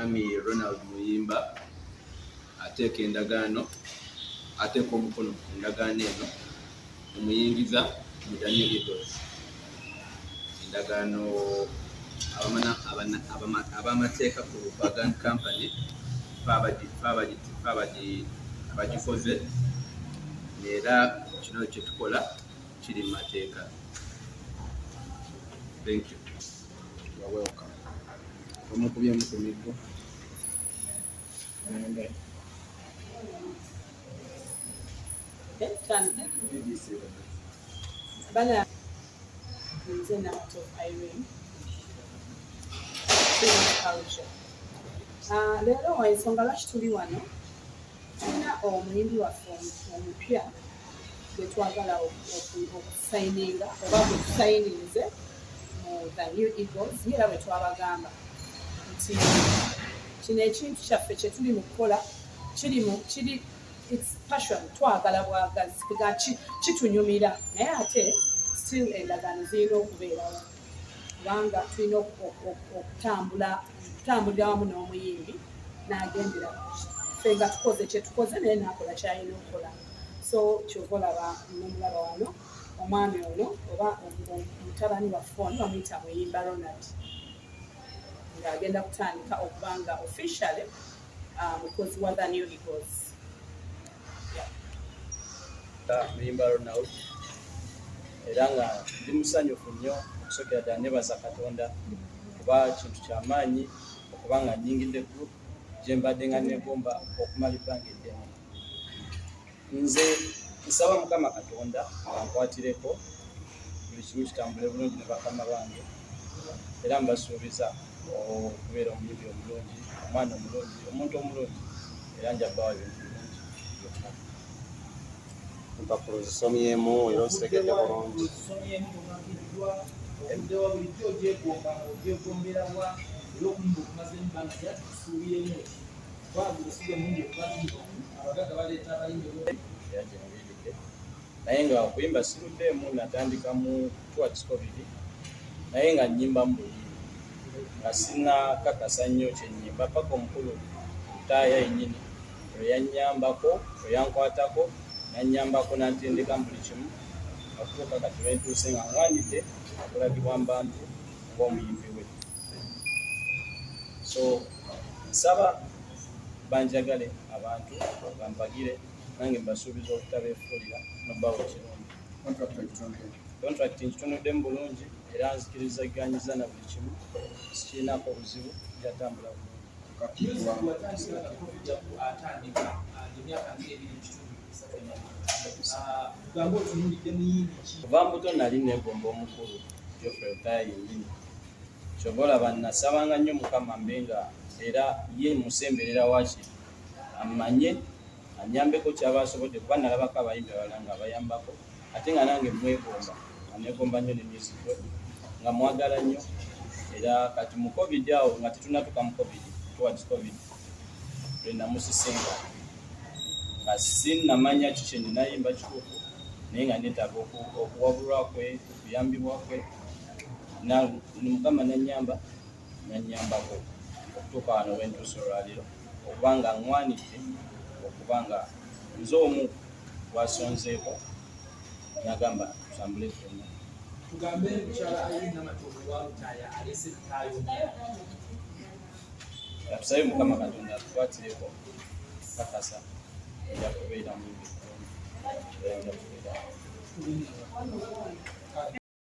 Mwami Ronald Muyimba ateeka endagaano, ateeka omukono ku ndagaano eno omuyingiza mu The New Eagles. Endagaano ab'amateeka ku Bagan Company abagikoze, era kino kye tukola kiri mu mateeka. Thank you. You're welcome. Omukubyemu ku miggo. Bana, nze Namatovu Irene Culture. Leero ensonga lwaki tuli wano, tulina omuyimbi waffe omupya gwe twagala okusayininga oba gwe tusayininze mu The New Eagles, era bwe twabagamba nti kino ekintu kyaffe kye tuli mu kukola kiri mu kiri, it's passion, twagala bwagazi, kitunyumira, naye ate still endagaano zirina okubeerawo kubanga tulina okutambulira wamu n'omuyimbi n'agendera ffe nga tukoze kyetukoze, naye n'akola kyalina okukola. So kyova olaba nomulaba wano omwami ono oba mutabani waffe ono bamuyita Muyimba Ronald, ng'agenda kutandika okuba nga officially mukozi wa The New Eagles. Muyimba Ronald, era nga ndi musanyufu nnyo. Okusookera ddala nebaza Katonda kuba kintu kyamaanyi okuba nga nnyingidde group gye mbadde nga negomba okumala ebbanga eddene. Nze nsaba Mukama Katonda ankwatireko, buli kimu kitambule bulungi ne bakama bange, era mbasuubiza okubeera omuyimbi omulungi, omwana omulungi, omuntu omulungi, era nja bawa ebintu birungi byonna. Empapula ozisomyemu era ozitegedde bulungi? Ozisomyemu, tomakiddwa okuddewa? Bulijjo ogyegomba ng'ogyegomberawa, era okuyimba okumaze ebbanga, era tukusuubiremu ki? Kubanga osiga mungi okuba nti abagagga baleeta abayimbi. Era gye muyimbidde, naye nga okuyimba siruddeemu. Natandika mu towards COVID, naye nga nnyimbamu buyimbi nga sinnakakasa nnyo kyennyimba, paka omukulu Lutaaya yennyini lwe yannyambako, lwe yankwatako, nannyambako, nantendeka mu buli kimu okutuuka kati lwentuuse nga ngwanidde okulagibwa mu bantu ng'omuyimbi we. So nsaba banjagale, abantu bampagire, nange mbasuubiza obutabeefuulira nobawa ekirungi. Contract nkitunuddemu bulungi era nzikirizaganyiza na buli kimu, sikirinako buzibu, jatambula bulungi. Music watandika nga COVID atandika, emyaka nga 2.5 3 emabega. Tugambe otunuulidde muyimbi ki? Kuva muto nali negomba omukulu Geoffrey Lutaaya yennyini. Kyova olaba nasabanga nnyo Mukama mbe nga era ye musemberera, waki amanye anyambeko kyaba asobodde, kuba nalabako abayimbi abalala nga abayambako, ate nga nange mwegomba, nga negomba nnyo ne music we, nga mwagala nnyo. Era kati mu COVID awo, nga tetunatuka mu COVID, towards COVID lwe namusisinkana, nga sinnamanya ki kye ninayimba kituufu, naye nga neetaaga okuwabulwa kwe, okuyambibwa kwe. Mukama nanyamba, nanyambako okutuuka wano wentuuse olwaliro, okuba nga ŋŋwanidde okuba nga nze omu gwasonzeeko nagamba tutambule ffenna. Tugambe mukyala Irene Namatovu wa Lutaaya aleese Lutaaya omulala? Tusabe Mukama Katonda atukwatireko, kakasa nja kubeera muyimbi bulungi era nja kubeera